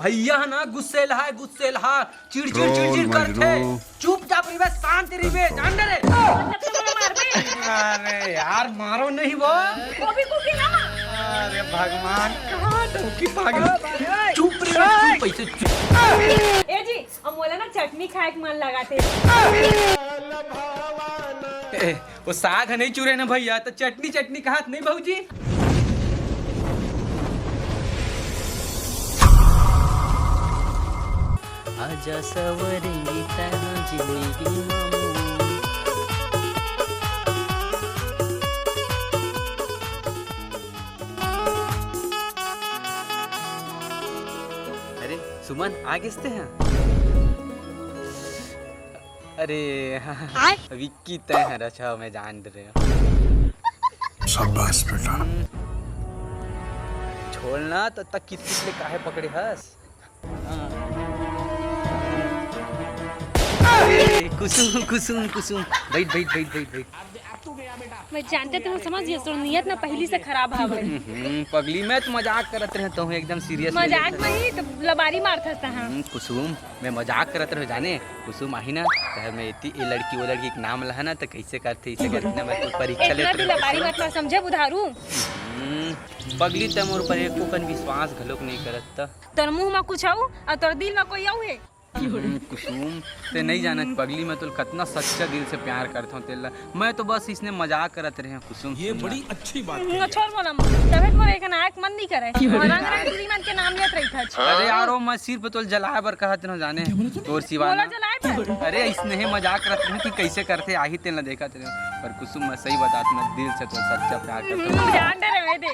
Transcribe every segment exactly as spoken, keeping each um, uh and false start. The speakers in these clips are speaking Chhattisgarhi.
भैया ना गुस्सेलहा हे, गुस्सेलहा, चिड़चिड़ चिड़चिड़ करथे। चुपचाप रहिबे, शांत रहिबे, जान दे रे। मतलब तो मोला मारबे? अरे यार, मारो नहीं वो। वो भी कुकी ना। अरे भगवान, कहाँ डौकी पागल। चुप रहिबे, चुप, ऐसे चुप। ए जी, अब मोला ना चटनी खाए के मन लगाथे। ए, वो साग ह नहीं चुरे ना भैया, तो चटनी चटनी कहत नहीं भौजी। आजा सवरी तैं जिंदगी मा मोर। अरे सुमन, आ गेस तें हा? अरे हाँ, हाँ। विक्की तैं हरस, मैं जान दे रहे हूँ। शाबाश बेटा। छोड़ ना, तो तक कित कित ले काहे पकड़े हस? हाँ। ए, कुसुम, कुसुम, कुसुम, बैठ, बैठ, बैठ, बैठ, बैठ। मैं जानते तुम समझ गए, तोर नियत ना पहली से खराब हवे। हम्म, पगली, मैं तो मजाक करत रहे, तो एकदम सीरियस मजाक नहीं, तो लबारी मारत हस तहाँ। हम्म, कुसुम, मैं मजाक करत रहे, जाने कुसुम आही ना, तहर मैं एती ए लड़की वो लड़की के नाम लहा ना, तो कैसे करथे, इसे करथे ना, मैं तो परीक्षा इतना लेत भी रहे लबारी कुसुम। मत मार, समझे बुधारू। हम्म, पगली, तैं मोर पर एको कन विश्वास घलोक नहीं करत त। तोर मुंह मा कुछ अउ, अउ तोर दिल मा कोई अउ हे। हम्म, कुसुम, तैं नहीं जानत पगली, मैं तोला कतना सच्चा दिल से प्यार करत हूँ तेला। मैं तो बस इसने मजाक करत रहे हूँ कुसुम, ये सुन ना। बड़ी अच्छी बात हम्म, है। छोड़ मोला, तबे तो मोर एक नायक मन नहीं करे। और रंग रंग टूरी मन के नाम लेत रही था। अरे यारो, मैं सिर्फ तोला जलाए बर कहत रहे हूँ जाने, तोर सिवा मोला ना। जलाए बर? अरे इसने ही मजाक करत रहे हूँ कि कैसे करथे, आही तेला देखत रहे हूँ। पर कुसुम, मैं सही बतात, मैं दिल से तोला सच्चा प्यार करत हूँ। हम्म, जान दे रे, दे।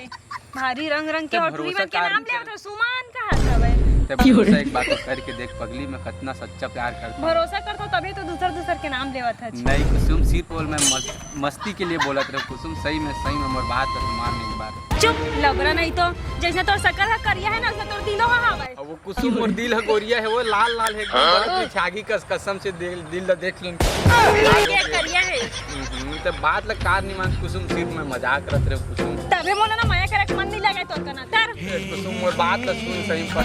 भारी रंग रंग के तैं और टूरी भरोसा मन के कर नाम नहीं ले, तो सुमन कहा था भाई। तैं भरोसा एक बात करके देख पगली, मैं कतना सच्चा प्यार करता हूँ। भरोसा करता हूँ तभी तो दूसर दूसर के नाम लेवत है। नहीं कुसुम, सिर्फ बोल, मैं मस-, मस्ती के लिए बोलत रहे कुसुम, सही में, सही में मोर बात तो मान नहीं बात। चुप, लबरा नहीं तो, जैसे तोर शकल ह करिया है ना, वैसे तोर दिलो ह हवय। अब वो कुसुम मोर दिल ह गोरिया है, वो लाल लाल है एकदम, हाँ? बरत में छागी कस, कसम से दिल, दिल ला देख लो। करिया, करिया है। हम्म, तो बात ला कार नहीं मान कुसुम, सिर्फ मैं मजाक करत रहे कुसुम। तबे मोला ना मया करे के मन नहीं लगे तोर कना। तर। ए, कुसुम मोर बात ला सुन सही पर।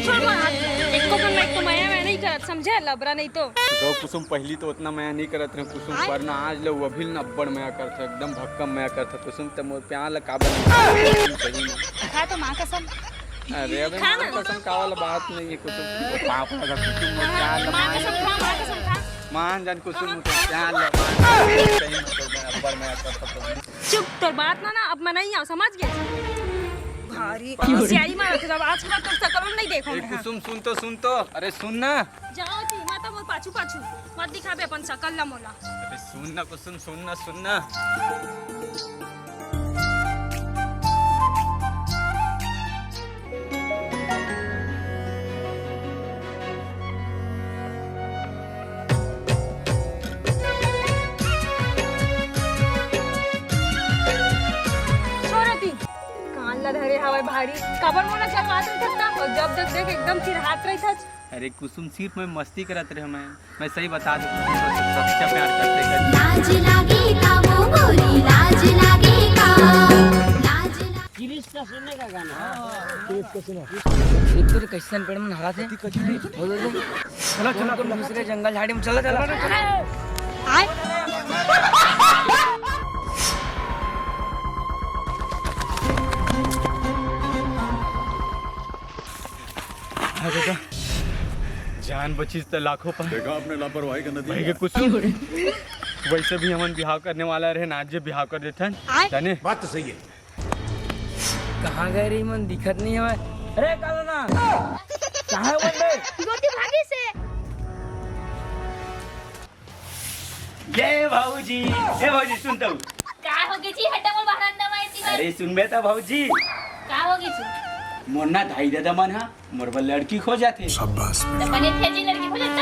छोड़ मोर हाथ। एको कन मैं तो मया मैं नहीं करत, समझे? लबरा नहीं तो। तो कुसुम पहली तो उतना मया नहीं करत रहे कुसुम, आय? पर ना आज ले वो अभी ना अब्बड़ मया करत, एकदम भक्कम मया करत कुसुम, तो मोर प्यार ला काबर नहीं सही में। खा तो माँ कसम। अरे अबे खा माँ ना। कसम का वाला बात नहीं है कुसुम। पाप लगा कुसुम, मोर प्यार ला माँ मान। कसम खा, माँ कसम खा। मान जान कुसुम, मोर प्यार ला मान। सही में तो मैं अब्बड़ मया करत कुसुम। चुप, तोर बात ना, ना, अब मैं नहीं आऊँ, समझ गए? भारी होशियारी मारत है, अब आज के बाद तोर शकल नहीं देखूँ ए, मैं। कुसुम, सुन तो, सुन तो, अरे सुन ना। जाओ जी, मत मोर पाछू पाछू, मत दिखाबे अपन शकल ला मोला। अरे सुन ना कुसुम, सुन ना, सुन ना। छोरा ती, कान ला धरे हवय भारी, काबर मोला जलवात रहिथस ना? अउ जब जब देख एकदम चिढ़ात रहिथस। अरे कुसुम, सिर्फ मैं मस्ती करत रहे मैं। मैं सही बता दूं, कुसुम तो सच्चा प्यार करते हैं। लाज लागे का वो गोरी, लाज लागे का, लाज लागे। कृष्ण का सुनने का गाना। कृष्ण का सुना। एक तो कैसन पेड़ में नहारा थे। बोलो तो। चलो, चलो, अपन दूसरे जंगल झाड़ी में चलो, चलो। आए। हाँ, देखा। जान बचिस त लाखों पाए। देखा आपने लापरवाही का नतीजा। भाई के कुछ वैसे भी हमन बिहाव करने वाला रहे ना, आज जे बिहाव कर देथन। आय। जाने? बात तो सही है। कहाँ गए रे मन, दिखत नहीं हवय। अरे काला ना, कहाँ है वो बे? गोती भागी से। ये भौजी, ए भौजी, सुन तो। का हो गे जी? हटा मोर बरांदा में आती बार। अरे सुनबे त भौजी। का हो गे जी? मोर ना दाई ददा मन हा मोर बर लड़की खोजथे। शाबाश। त बने थे जी लड़की खोजत?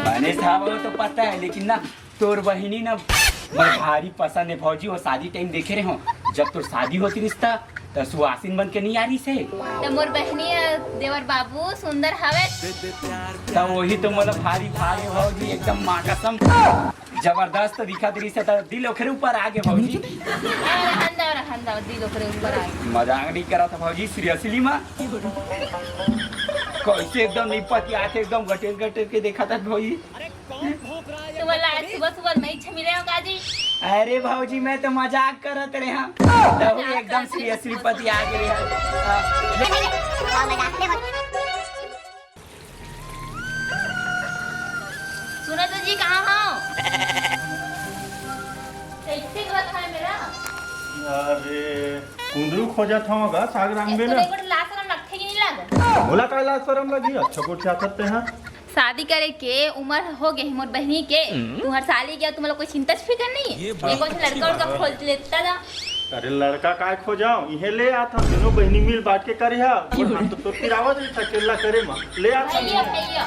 बने था वो तो पता है, लेकिन ना तोर बहिनी ना मोर भारी पसंद है भौजी। वो शादी टाइम देखे रहे हो, जब तोर शादी होती रिश्ता त सुवासिन बन के नहीं आ रही से। त मोर बहिनी अउ देवर बाबू सुंदर हवे। त वही तो मोला भारी भारी भौजी एकदम माँ कसम। जबरदस्त दिखत रही से त दिल ओखरे ऊपर आ गे भौजी। ए, रहन दो, रहन दो, दिल ओखरे ऊपर आ गे। मजाक नहीं करा था भौजी, सीरियसली माँ। कैसे एकदम निपत आथे, एकदम गटेर गटेर के देखत हस भौजी। तुम्हारा आज सुबह सुबह मैं इच्छा मिले हो काजी? अरे भौजी, मैं तो मजाक करत रहे हंव। तहू एकदम सीरियसली पतिया गे रहे हस। सुनो तो जी, कहाँ हो? कैसे हुआ था मेरा? अरे, कुंदरू खोजत हंव गा, साग रांधबे ना। एक बार लाज शरम लगथे कि नहीं लागे? मोला काय लाज शरम लगही? अच्छा गोठियाथस तेहा। शादी करे के उम्र हो गे हे मोर बहिनी के। तुम्हार साली के, तुम्हारा कोई चिंता फिकर नहीं है? ये कोई लड़का उड़का खोज लेता ना। अरे लड़का काय खोजंव, इहें ले आथन, दूनों बहिनी मिल बांट के करे हा। मोर हाथ तो तोर पिरावत रहिथे अकेल्ला करे म, ले आथन। भैया, भैया।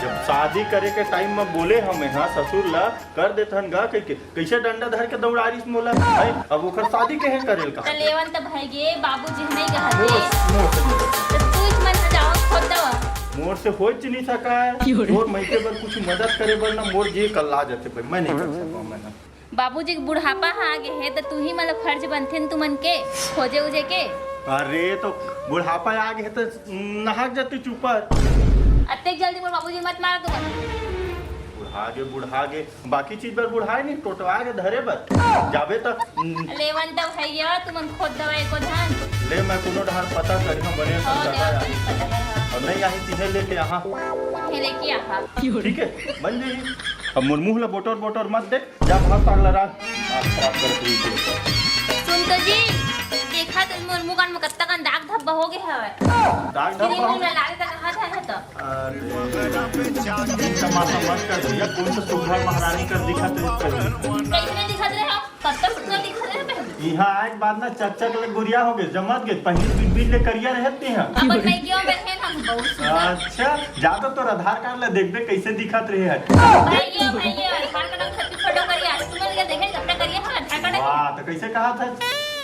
जब शादी करे के टाइम म बोले हंव मैं हा ससुर ला, कर देथन गा कहिके, कइसे डंडा धर के दौड़ारिस मोला। हैं? अब ओकर शादी कहें करेल कहा? त लेवन त भई गे, बाबूजी नहीं कहा थे। मोर से नहीं। त तू इस मन में जाओ, खोद दवा। मोर से होइच नहीं सका है। मोर मइके बर कुछ मदद करे बर ना, मोर जी कल्ला जाथे भाई, मैं नहीं कर सकता, मैं ना। बाबूजी के बुढ़ापा ह आगे हे, त तू ही मतलब फर्ज बनथे न तुमन के खोजे उजे के। अरे, तो बुढ़ापा आगे हे, त नहाक जाती चुपर। अतेक जल्दी मोर बाबूजी मत मार तुमन। बुढ़ा गे, बुढ़ा गे, बाकी चीज बर बुढ़ाए नहीं, टोटवा के धरे बर। जाबे त लेवन त भैया, तुमन खोद दवा एको झन। ले, मैं कोनो डहार पता करिहा, बने हाँ, सब जगह ले, आही। पता है, हाँ। और नहीं आही, तिहे लेके आहा। हे लेके आहा। ठीक है, बन जाही। अब मोर मुंह ला बोटर बोटर मत देख। जा भात साग ला राख, दिमाग खराब करत रहिथे। सुन तो जी, देखा तो मोर मुंह कान में कत्ता कन दाग धब्बा हो गए हवे। दाग धब्बा हो गए? लाल तक हाथ है तो। अरे, तमाशा मत कर भैया, कौन सा सुघर महारानी कर दिखा तो इसका? कैसे दिखत रहे हो? कत्ता सुघर दिखत रहे पहले? यहाँ आए के बाद ना चकचक ले गोरिया हो गए, जमत गए, पहले बिन बिन ले करिया रहते हैं। अपन मैं क्यों बैठे ना बहुत सुघर। अच्छा, जा तो तोर आधार कार्ड ला देखबे कैसे दिखत रहे हट। भाई, ये भाई, ये आधार कार्ड में छत्तीस फोटो करिया, तुम्हें लगे देखे कब तक करिया है आधार कार्ड? वाह, तो कैसे कहा था?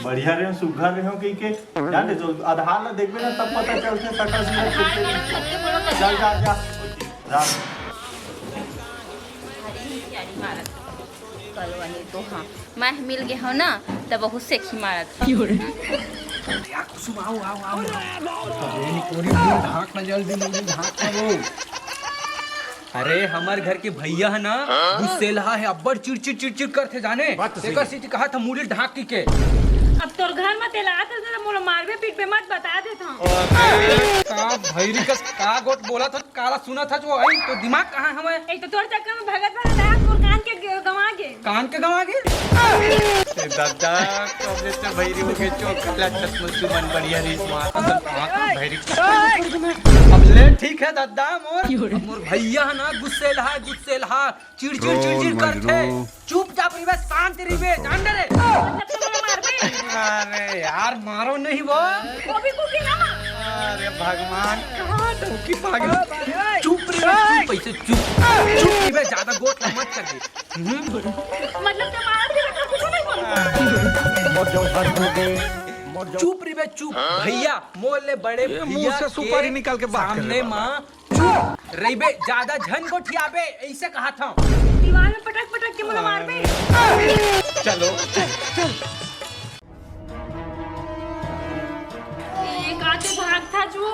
बढ़िया रहे हो, सुघर रहे हो कहिके। जान दे, जो आधार ला देखबे ना, तब पता चलथे सकल सूरत आधार कैसे। कार्ड में छत्तीस फोटो करिया। चल, जा, जा। राम। अरे, प्यारी मारत। कल वही तो हाँ, मैं मिल गए हो ना, तब बहुत सेक्सी मारत। यार कुसुम, आओ, आओ, आओ। अरे, पूरी मुड़ी ढांक ना, जल्दी मुड़ी ढांक ना वो। अरे, हमर घर के भैया है ना, गुस्सेलहा है, अब्बड़ चिड़चिड़, चिड़चिड़ करथे, जाने? बात तो सही तेकर है। सीटी कहा था मुड़ी ढांक की के। अब तोर घर में तेला आत है, तो मोला मारबे, पीटबे मत, बता देत हूँ। का भैरी कस का गोठ बोला था, काला सुना था जो आई, तो दिमाग कहाँ हवे? एक तो तोर चक्कर में भगत भगत आया, तोर कान के ग-, गंवा गे। कान के गंवा गे? ए दादा, कब ले ते भैरी हो गए, चोक काला चश्मा सुमन बढ़िया रही, माँ कसम, कहाँ का भैरी? अब ले ठीक है दादा, मोर, मोर भैया है ना, गुस्सेलहा, गुस्सेलहा, चिड़चिड़, चिड़चिड़ करथे। चुपचाप रहिबे, शांत रहिबे, जान डरे। मतलब तुम मारबे? अरे यार, मारो नहीं वो। वो भी कुकी ना मार। अरे भगवान, कहाँ डौकी पागल। चुप रहिबे, चुप, ऐसे चुप। चुप रहिबे, ज्यादा गोठ ला मत कर दे। हम्म? मतलब जब मारत रहे तो कुछ नहीं बोलता। चुप रहिबे, चुप। भैया, मोर ले बड़े ये मुंह भैया से सुपारी के निकाल के बात कर सामने रहे बाबा। माँ चुप रहिबे, ज्यादा झन गोठियाबे, ऐसे कहा था। दीवार में पटक पटक के मोला मारबे। चलो, चल, चल। ये काटे भाग था जो।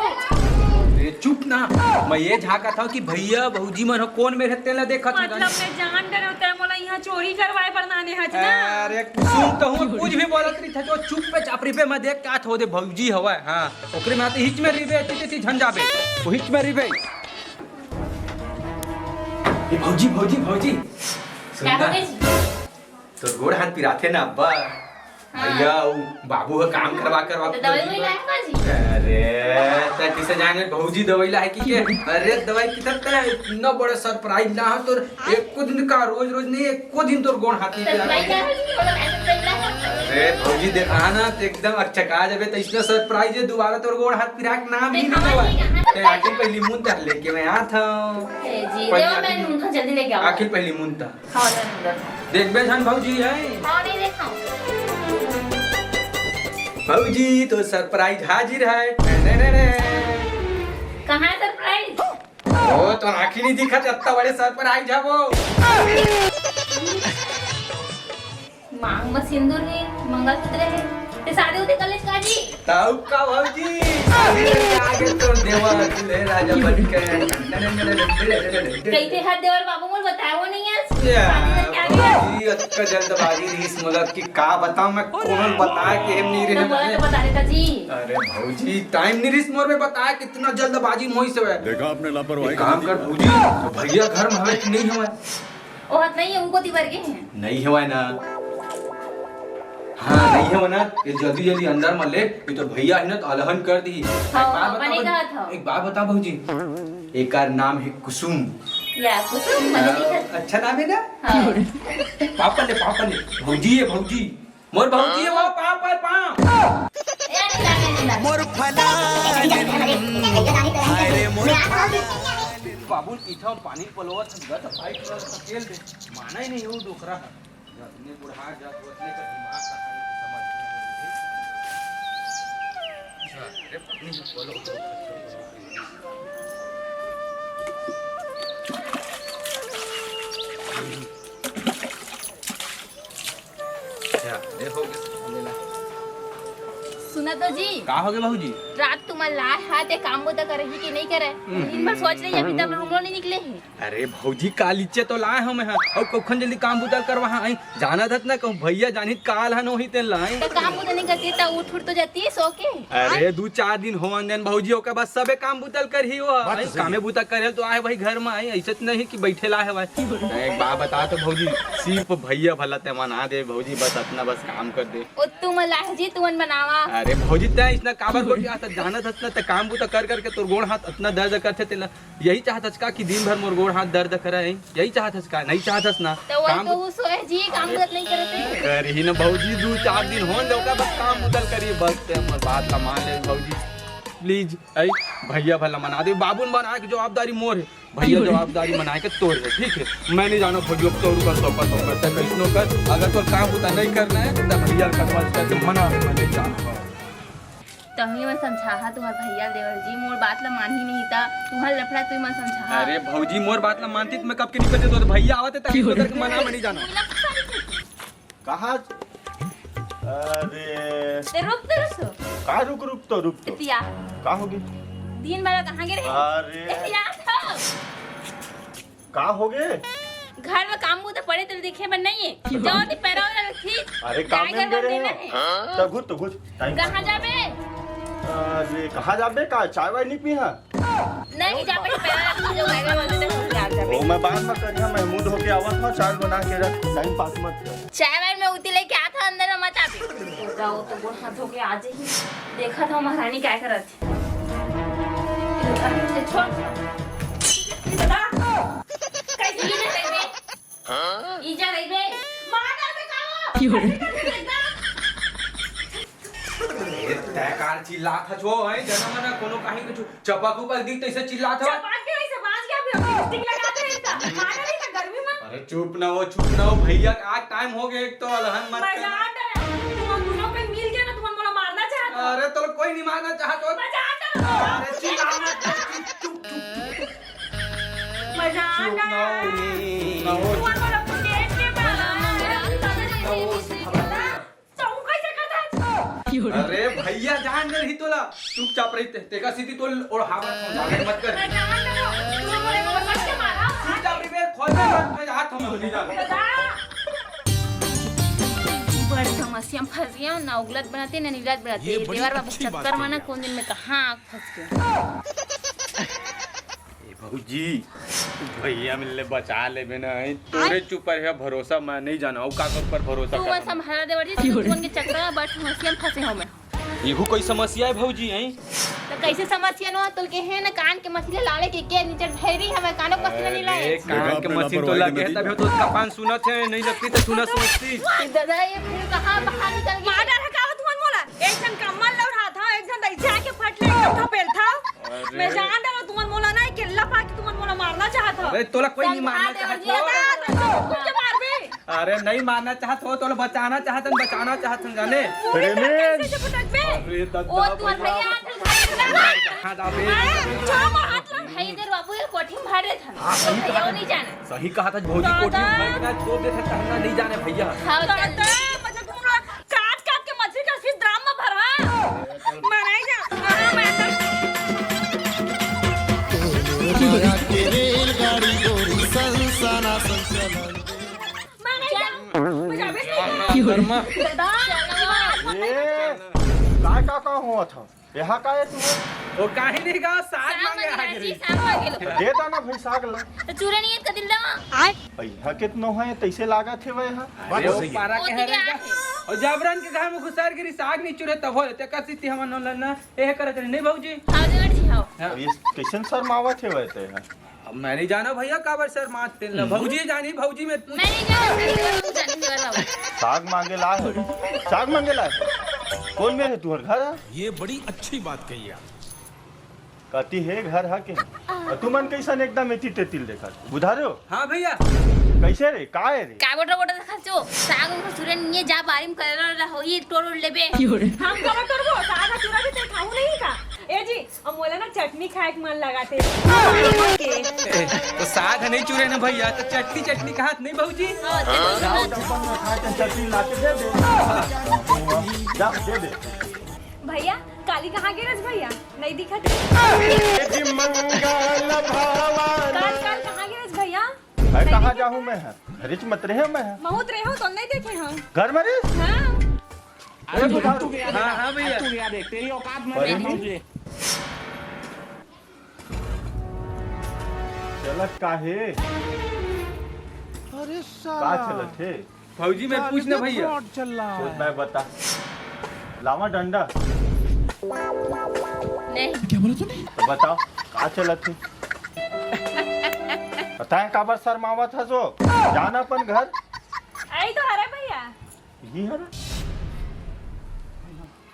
ए, चुप ना। मैं ये झांका था कि भैया, भौजी मन हो, कौन मेरे तेला देखत हो मतलब जाने? मैं जान डरे होता है, मोला यहाँ चोरी करवाए बर नाने हज ना। अरे, सुन तो हूँ, कुछ भी बोलत रही था, जो चुप पे चापरी पे मैं देख के आत हो दे भौजी हवा, हाँ। ओकरे में आते हिच में रहिबे, अति तेती झन जाबे। वो हिच में रहिबे। ए भौजी, भौजी, भौजी। सुन ना। तोर गोड़ हाथ पिराथे ना अब्बा। हाँ। भैया, वो बाबू ह काम करवा करवा तो दवाई वही लाए का जी? अरे, त किसे जाने भौजी दवाई लाए कि के? अरे, दवाई की तक इतना बड़ा सरप्राइज ला हो तोर एको दिन का, रोज रोज नहीं, एको दिन तोर गोड़ हाथ नहीं पिरा। अरे भौजी, देखा ना, त एकदम अकचका जाबे, त इसने सरप्राइज है, दोबारा तोर गोड़ हाथ पिरा के नाम ही नहीं लेवा। ते आखिर पहली मुंह तक लेके मैं आत हूँ। ए जी, पहली देवा, आखिर मैं मुंह जल्दी लेके आऊँ। आखिर पहली मुंह तक। देखबे झन भौजी है। भौजी, तो सरप्राइज हाजिर है। कहाँ है सरप्राइज? ओ, तो आँखी नहीं दिखत, अत्ता बड़े सरप्राइज है वो। मांग में सिंदूर है, मंगलसूत्र है। ते शादी उदी कर लेस का जी? तब का भौजी, शादी करके आगे तो देवर, दूल्हे राजा बन के। कइसे हर देवर बाबू मोर बताए वो नहीं है? या, शादी करके आगे। भौजी, अतका जल्दबाजी रहिस मोला कि का बताऊं मैं, कोनो ल बताए के हम नहीं रहे तो मोला जाने। तो बता देता जी। अरे भौजी, टाइम नहीं रहिस मोर में बताए, कितना जल्दबाजी मोही से हुआ। देखा आपने लापरवाही एक काम कर भौजी, तो भैया घर में हवे कि नहीं हवे? ओहत नहीं है, उनको तिबर के हैं। नहीं हवय ना। हाँ, नहीं हवय ना। ये जल्दी जल्दी अंदर में ले, ये तो भैया है ना, तो अलहन कर दी। हाँ, एक बात बता बने भौ-, कहत हव। एक बात बता भौजी, एकर नाम है कुसुम। या, कुसुम, बने हाँ, दिखत। अच्छा नाम है ना? हाँ। पापा ले, पापा ले। भौजी है, भौजी। मोर भौजी है, वो पाँव पर पाँव। ए, नहीं लागे, नहीं लागे। मोर फलान, हाय रे मोर फलान। बाबू पीछा पानी पलोवत हन, गत पाइप वाला सकेल दे। माना ही नहीं वो डोकरा है। जतने बुढ़ा जात, उतने का दिमाग का खाली समझ नहीं है। अरे पानी पलो। अच्छा, देखो के सामने ला। सुना तो जी। का हो गए बाबूजी? रात तुमन लाए हा, ते काम बुता करही कि नहीं करे? हम्म। दिन भर सोच रही, अभी तक रूम नहीं निकले ही। अरे भौजी, कालिचे तो लाए हूँ मैं, हाँ। अउ कखन जल्दी काम बुता करवा, हाँ, आई। जानत हत ना, कहूँ भैया जानित काल हन, वही तेन लाए। तो काम बुता नहीं करती, तो उठ उठ तो जाती है, सो के। अरे, दू चार दिन होवन देन भौजी, ओकर बाद सबे काम बुता ल करही वो। बात तो आई, सही कामे है। बुता करे तो आए भाई घर में आई, ऐसे तो नहीं कि बैठे ला है भाई। एक बात बता तो भौजी, सिर्फ भैया भला ते मना दे भौजी, बस अतना बस काम कर दे। ओ तुम लाह जी, तुमन बनावा। अरे भौजी, तै इसना काबर गोठियाथस, जानत हस ना, ते काम बुता कर करके तोर गोड़ हाथ अतना दर्द करथे तेला। यही चाहत हस का कि दिन भर मोर गोड़ हाथ दर्द करे? यही चाहत हस का? नहीं चाहत हस ना? तो वही काम तो वो सोए जी, काम करत नहीं करते। करही ना भौजी, दू चार दिन होन दे, ओकर बाद काम बुता ल करही, बस ते मोर बात ला मान ले भौजी, please। आई, भैया भला मना दे, बाबू ल मनाए के जवाबदारी मोर है। भैया जवाबदारी मनाए के तोर है, ठीक है? मैं नहीं जानो भौजी, अब तोर ऊपर सौंपत हूँ मैं, ते कैसनो कर, अगर तोर काम बुता नहीं करना है, तो भैया ल convince करके मना, मैं नहीं जानो। तभी मैं समझाहा तुम्हार भैया देवर जी, मोर बात ला मानही नहीं ता, तुम्हार लफड़ा तू ही मत समझाहा। अरे भौजी, मोर बात ला मानती तो मैं कब के निकल जाता, तो भैया आवत है, तभी करके मना, मैं नहीं जानो। कहाँ? अरे। ते रुक, ते रुक तो। का रुक, रुक तो, रुक तो। पिया। का हो गई? दिन भर कहाँ गे रहे? अरे। ए, पिया था। का हो गए? घर में काम बूता पड़े तेरे देखे बर नहीं है। जाओ ते पैरा वाला रखी। अरे, काम में मेरे हैं। तब घुस तो घुस। टाइम कहाँ जाबे? अरे, कहाँ जाबे का? चाय वाय नहीं पी हाँ? नहीं जाबे, पैरा रखी जो गायबा बोलते थे, घुस जा जाबे। वो मैं बाद में करिया, महमूद होके आवत हूँ, चाय बना के रख, टाइम पास मत कर। चाय वाय में उती लेके आता, अंदर में मत आबे। जाओ तो गोड़ हाथ धो के आ जाही। देखा था महारानी क्या करत। छोड़। कैसे ये नहीं करबे? हाँ? ई जा रही बे। मार डाल बे का हो? की हो रे? कैसे करबे एकदम? ए, तै कार चिल्लात हस वो, हैं? जना मना कोनो काहे कुछ चपक उपक दिख तैसे चिल्लात हस। चपक के वैसे बाज गया, अभी lipstick लगा दे इसका। मार डाल इसका गर्मी में। अरे चुप ना हो, चुप ना हो भैया, आज टाइम हो गया, एक तो अलहन मत कर। मजा आ गया। तुम दोनों पे मिल गया ना, तुम मोला मारना चाहता। अरे तो कोई नहीं मारना चाहता। मजा आ गया। अरे चिल्लाना, चुप, चुप, चुप। मजा आ गया। चुप ना हो, चुप ना हो। तुम मोला देख के मारा। चुप ना हो, चुप ना हो। अरे भैया, जान दे रही तोला, चुपचाप रही ते, तेका सीधी तो ओढ़ावत हूँ, जाने मत कर। मैं जान दे रहा हूँ, तू हमारे को समझ के मारा। चुपचाप रही बे, खोल दे मत, मैं हाथ हम नहीं जाना। बड़ समस्या में फंस गया ना, उगलत बनाते ना, निगलत बनाते। ये बड़ी देवर बाबू अच्छी बात चक्कर है में ना, यार। कौन दिन में कहाँ फंस गया। ए भौजी, भैया मिलले बचा लेबे ना, तोरे ऊपर है भरोसा, मैं नहीं जाना, अउ काकर ऊपर भरोसा तू मत करना। संभाला देवर जी, तू मन के चक्कर में बड़ समस्या में फंसे हो मैं। इहू कोई समस्या है भौजी, हैं? तो कैसे समस्या न हो? तुल के है ना कान के मछली लाले के, के नीचे ढेरी हमें कानों के मछली नहीं लाए। अरे, कान के मछली तो लगे है, तभी तो उसका पान सुनत है, नहीं लगती तो सुनत समझती। दादा, ये फिर कहाँ बाहर निकल गई? मार डाल हकावत हुआ मोला। एक जन कम्मल लौड़ा था, एक जन ऐसे आके फट ले, एकदम थपेल था। अरे। मैं जान डालो, तुमन मोला ना, अकेला पाके तुमन मोला मारना चाहत हो। अरे, तोला कोई नहीं मारना चाहत हो। तुम के मारबे? अरे, नहीं मारना चाहत हो, तोला बचाना चाहत हन, बचाना चाहत हन, जाने। अरे, कैसे से फटक बे? अरे, दद्दा ओ, तू भैया। भैया, तू भैया। कहाँ जाबे? अरे, छोड़, मैं हाथ ला। भाई, इधर बाबू, ये कोठी में भर देत हन। हाँ, सही कहा था। नहीं जाना। सही कहा था, भौजी दादा। कोठी में भर देत हन, छोड़ देत हन, नहीं जाने भैया। हाँ, दादा, मतलब तुम लोग काट काट के मछली का सिर्फ शर्मा। ए, काय का का होवत ह? एहा का ए तू? वो काहे नहीं गा, साग मांगे आ गे। साग मांगे लो। दे दा ना भाई साग ला। तो चूरा नहीं है, इसका दिल दवा। अइहा केतनो है, तइसे लागत हे वह। अरे, वो पारा के है रे। और जबरन के घर में घुसर गिरी, साग नहीं चुरे तब हो, ते कसी ती हमन नोलन ना, एह करत रही, नहीं भौजी? हाँ, देवर जी, हाँ। अब ये कइसन शर्मावत हे वह ते ह? अब मैं नहीं जाना भैया, काबर शर्मात तेन ला। हम्म। भौजी जानी, भौजी में मैं नहीं जाना, मैं नहीं जाना, तू जानी देवर बाबू। साग मांगे ला है, साग मांगे ला है। कौन मेर हे तुहर घर है? ये बड़ी अच्छी बात कही आप। कती हे घर हा के? अउ तुमन कइसन एकदम एती तेती ल देखत? बुधारे हो? हाँ भैया। कइसे रे? का हे रे? का बोल रहा, बोल रहा था, खर्चो। साग उग सुरन ये जा बारी में कर रहा हो, ये टोर उड़ लेबे। हम कबर टोरबो, साग चूरा भी ते खाऊ नहीं का? ए जी, अब मोला ना चटनी खाए के मन लगा थे। ए, तो साग नहीं चूरे ना भैया, तो चटनी, चटनी कहात नहीं भौजी? हाँ, चटनी। जाओ डब्बा में खा के चटनी ला के दे दे। जा, दे दे। भैया, काली कहाँ गे रस भैया? नहीं दिखत। जी मंगल भवन। काल, काल कहाँ गे रस भैया? मैं कहाँ जाहूँ मैं ह? घरेच मत रहे मैं ह। महूत रहे हो तो नहीं देखे हम। घर में रहे? हाँ। अरे बुधारू। हाँ, हाँ भैया। तू गया देख, तेरी औकात में अरे नहीं। चलत का हे? अरे का साला। चलत हे? भौजी, मैं पूछ ना भैया। Fraud चल रहा है। मैं बता। लावा डंडा। नहीं। क्या बोला तूने? तो बताओ, का चलत हे? पता है काबर शर्मावत हस ओ? जाना अपन घर। आई तो हरे भैया। यही हरे।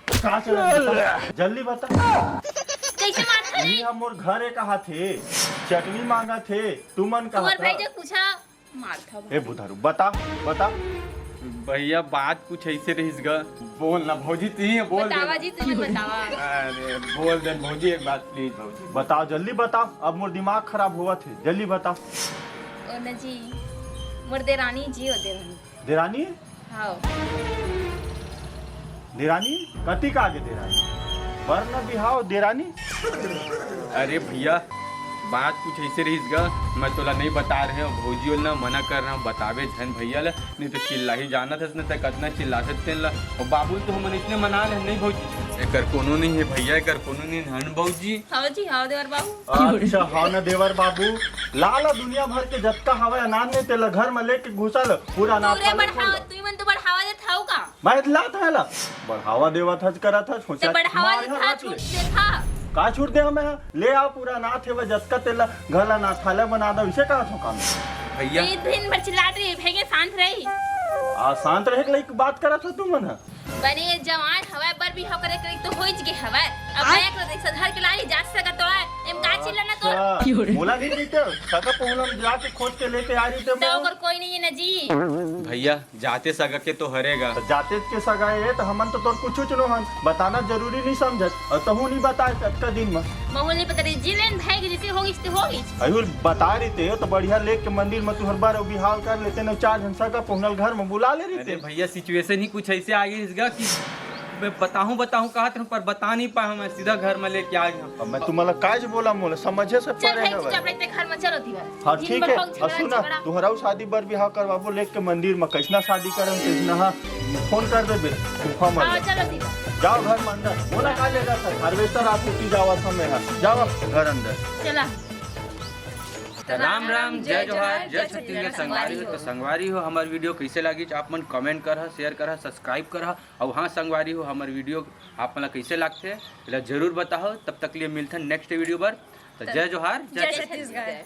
का चलत हे? जल्दी बता। कैसे मारता रे? ये हम मोर घर एक हाथ हे, चटनी मांगत हे, तुमन का तुम्हार भाई जो पूछा। मारथा ए बुधारू, बता, बता। भैया, बात कुछ ऐसे रहिस गा। बोल ना भौजी, तू ही बोल दे। बतावा जी, तुम्हें बतावा। अरे, बोल दे भौजी, एक बात please भौजी। बताओ, जल्दी बताओ, अब मोर दिमाग खराब होवत हे, जल्दी बताओ। ओ न जी, मोर देरानी जी, ओ देरानी। देरानी? हाँ। देरानी? कति का आगे देरानी? बर न बिहाव देरानी? अरे भैया, बात कुछ ऐसे रहिस गा, मैं तोला नहीं बता रहे हूँ, भौजी ओला ना मना कर रहा हूँ, बतावे झन भैया ला, नहीं तो चिल्लाही, जानत हस न त कतना चिल्लाथस तेन ला। और बाबू तो हमन इसने मना ले, नहीं भौजी, एकर कोनो नहीं है भैया, एकर कोनो नहीं है, हन भौजी। हाँ जी, हाँ देवर बाबू। अच्छा, हाँ न देवर बाबू, लाला दुनिया भर के जतका हवय अनाज नहीं तेला घर में लेके घुसा ल, पूरा अनाज पूरे खा ले, बढ़ावा, खोल ल। तुमन तो बढ़ावा देत हव का? मैं लात है ला। बढ़ावा देवत हस, करत हस, ते सोचा बढ़ावा मार देथा, हर बात छूट ले। देथा। का छूट दे हमें? ले आ पूरा नाथ हेवय, जतका तेला घर ला नाथालय बना दो, इसे कहा थो काम। भैया। ये दिन भर चिल्लात रही, भैया शांत रही। आ, शांत रहे के लायक बात करत हो तुमन ह। बने ये जवान हवय, बर बिहाव करे के तो होइच गे हवय। अब आय। मैं एक देख सधर के लाई जा सकत तो है। एम का चिल्लाना तो? अच्छा, मोला नहीं जीते, सगा पहुलम जाके खोज के लेके आ रही थे तो मोला। ओकर कोई नहीं है ना जी। भैया, जाते सगा के तो हरेगा। त जाते के सगा ए, त हमन तो तोर कुछुच नो हन। बताना जरूरी नहीं समझत, अउ तहूँ नहीं बताए अतका दिन म। महूँ नहीं पता रही, जी लेन भाई के जैसे होगिस ते होगिस। अयुल बता रही ते, त बढ़िया लेके मंदिर म तुहर बर अउ बिहाव कर लेते, न चार झन सगा पहुनल घर म बुला ले रही अरे ते। भैया, situation ही कुछ ऐसे आ गई इसका कि मैं बताहूँ, बताहूँ कहत रहूँ, पर बता नहीं पाए, हम सीधा घर म लेके आ गए। अब मैं तुम्हारा काज बोला, मोला समझे से चल परे भाई, हवय। चुपचाप रहते घर में, चलो दीवार। हाँ, दिन ठीक भर है। भौजी और लड़ा सुना, झगड़ा। तुहरा शादी बर बिहाव करवाबो, लेके मंदिर में कैसना शादी करम, कैसना, हाँ, फोन कर देबे, गुफा में। हाँ, चलो दीवार। जाओ घर में अंदर। मोला का लेगा सर? Harvester आप छुट्टी जावा समय है। जाओ घर अंदर। चला। राम राम, जय जोहार, जय छत्तीसगढ़ संगवारी हो। तो संगवारी हो, हमार video कैसे लागी, आप मन comment करहा, share करहा, subscribe करहा। और हाँ संगवारी हो, हमार video आप मन ला कैसे लागथे, एला जरूर बताओ। तब तक लिए मिलथन next video बर। तो जय जोहार, जय जय छत्तीसगढ़। छत्तीसगढ़।